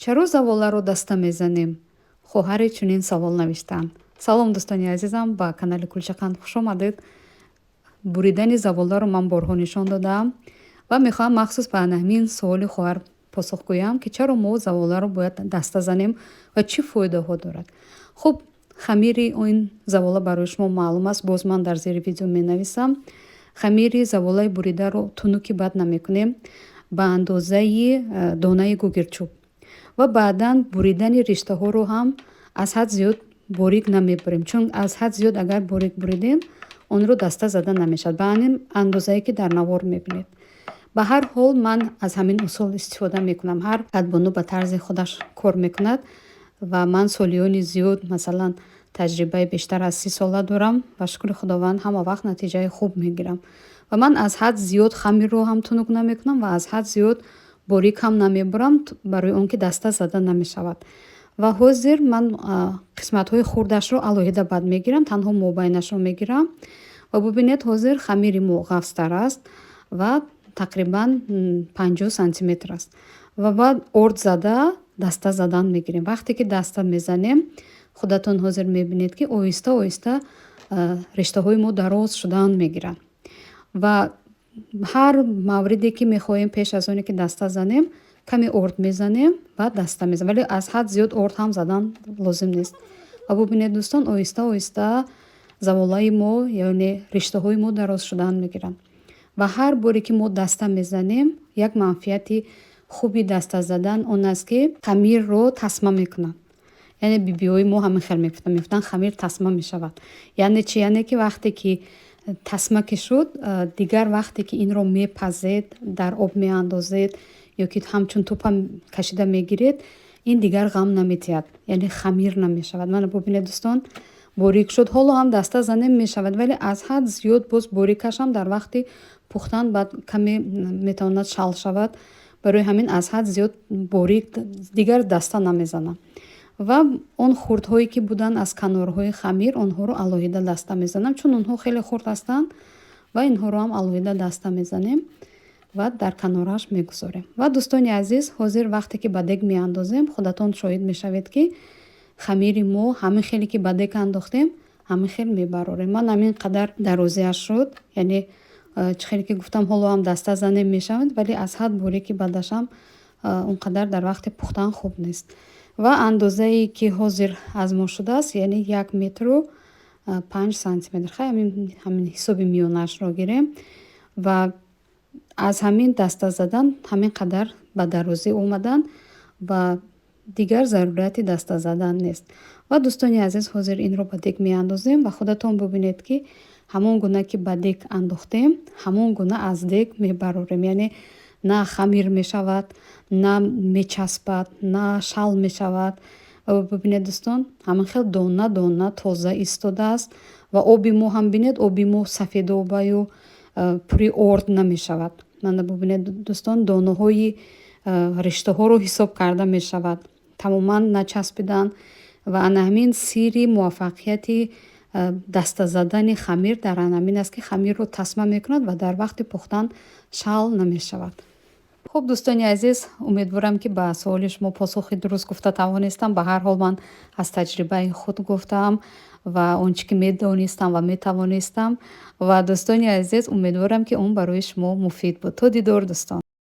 Чаро заволаро даста мезанем? Хоҳаре чунин савол навиштаанд. Салом, дӯстони азизам, ба канали Кулчақанд хуш омадед. Буридани заволаро ман борҳо нишон додаам ва мехоҳам махсус ба ҳамин суоли хоҳар посух гӯям, ки чаро мо заволаро бояд даста занем ва чӣ фоидаҳо дорад. Хуб, хамири ин завола барои шумо маълум аст, боз ман дар зери видео менависам. Хамири заволаи буридаро тунуки бад намекунем, ба андозаи донаи гугирчӯб, ва баъдан буридани риштаҳоро ҳам аз ҳад зиёд борик намебурем, чун аз ҳад зиёд агар борик буридем, онро даста зада намешавад, ба ҳамин андозае, ки дар навор мебинед. Ба ҳар ҳол, ман аз ҳамин усул истифода мекунам. Ҳар кадбону ба тарзи худаш кор мекунад ва ман солиёни зиёд, масалан, таҷрибаи бештар аз 30 сола дорам ва, шукри Худованд, ҳама вақт натиҷаи хуб мегирам. Ва ман аз ҳад зиёд хамирро ҳам тунук намекунам ва аз ҳад зиёд борик ҳам намебурам, барои он ки даста зада намешавад. Ва ҳозир ман қисматҳои хурдашро алоҳида бад мегирам, танҳо мобайнашро мегирам. Ва бубинед, ҳозир хамири мо ғафзтар аст ва тақрибан 50 сантиметр аст. Ва баъд орд зада, даста задан мегирем. Вақте ки даста мезанем, худатон ҳозир мебинед, ки оҳиста оҳиста риштаҳои мо дароз шудан мегиранд. Ва ҳар мавриде ки мехоҳем, пеш аз оне ки даста занем, каме орд мезанем, баъд даста мезанем, вале аз ҳад зиёд орд ҳам задан лозим нест. Ва бубинед, дӯстон, оҳиста оҳиста заволаи мо, яъне риштаҳои мо, дароз шудан мегиранд. Ва ҳар боре ки мо даста мезанем, як манфиати хуби даста задан он аст, ки хамирро тасма мекунад. Яъне бибиҳои мо ҳамин хел мегуфтанд, мегуфтанд, хамир тасма мешавад. Яъне чӣ? Яъне ки вақте ки тасма ки шуд, дигар вақте ки инро мепазед, дар об меандозед ё ки ҳамчун тӯпа кашида мегиред, ин дигар ғам наметиҳад, яъне хамир намешавад. Мана бубинед, дӯстон, борик шуд. Ҳоло ҳам даста занем, мешавад, вале аз ҳад зиёд боз борикаш ҳам дар вақти пухтан баъд каме метавонад шал шавад. Барои ҳамин аз ҳад зиёд борик дигар даста намезанам. Ва он хурдҳое, ки буданд аз канорҳои хамир, онҳоро алоҳида даста мезанам, чун онҳо хеле хурд ҳастанд. Ва инҳоро ҳам алоҳида даста мезанем ва дар канораш мегузорем. Ва, дӯстони азиз, ҳозир вақте ки ба дег меандозем, худатон шоҳид мешавед, ки хамири мо ҳамин хеле ки ба дег андохтем, ҳамин хел мебарорем. Ман ҳамин қадар дарозиаш шуд, яъне чӣ хеле ки гуфтам, ҳоло ҳам даста занем, мешавад, вале аз ҳад борики бадашам он қадар дар вақти пухтан хуб нест. Ва андозае, ки ҳозир аз мо шудааст, яъне 1 метру 5 сантиметр, хай, ҳамин ҳисоби миёнаашро гирем. Ва аз ҳамин даста задан ҳамин қадар ба дарозӣ омадан ва дигар зарурияти даста задан нест. Ва, дӯстони азиз, ҳозир инро ба дег меандозем ва худатон бубинед, ки ҳамон гуна ки ба дег андохтем, ҳамон гуна аз дег мебарорем. Яъне на хамир мешавад, на мечаспад, на шал мешавад. Бубинед, дӯстон, ҳамин хел дона дона тоза истодааст. Ва оби мо ҳам бинед, оби мо сафедобаю пури орд намешавад. Мана бубинед, дӯстон, донаҳои риштаҳоро ҳисоб карда мешавад, тамоман начаспидан. Ва ана ҳамин сирри муваффақияти даста задани хамир дар ҳамин аст, ки хамирро тасма мекунад ва дар вақти пухтан шал намешавад. Хуб, дӯстони азиз, умедворам, ки ба суоли шумо посухи дуруст гуфта тавонистам. Ба ҳар ҳол, ман аз таҷрибаи худ гуфтаам ва он чӣ ки медонистам ва метавонистам. Ва, дӯстони азиз, умедворам, ки он барои шумо муфид буд. То дидор, дӯстон.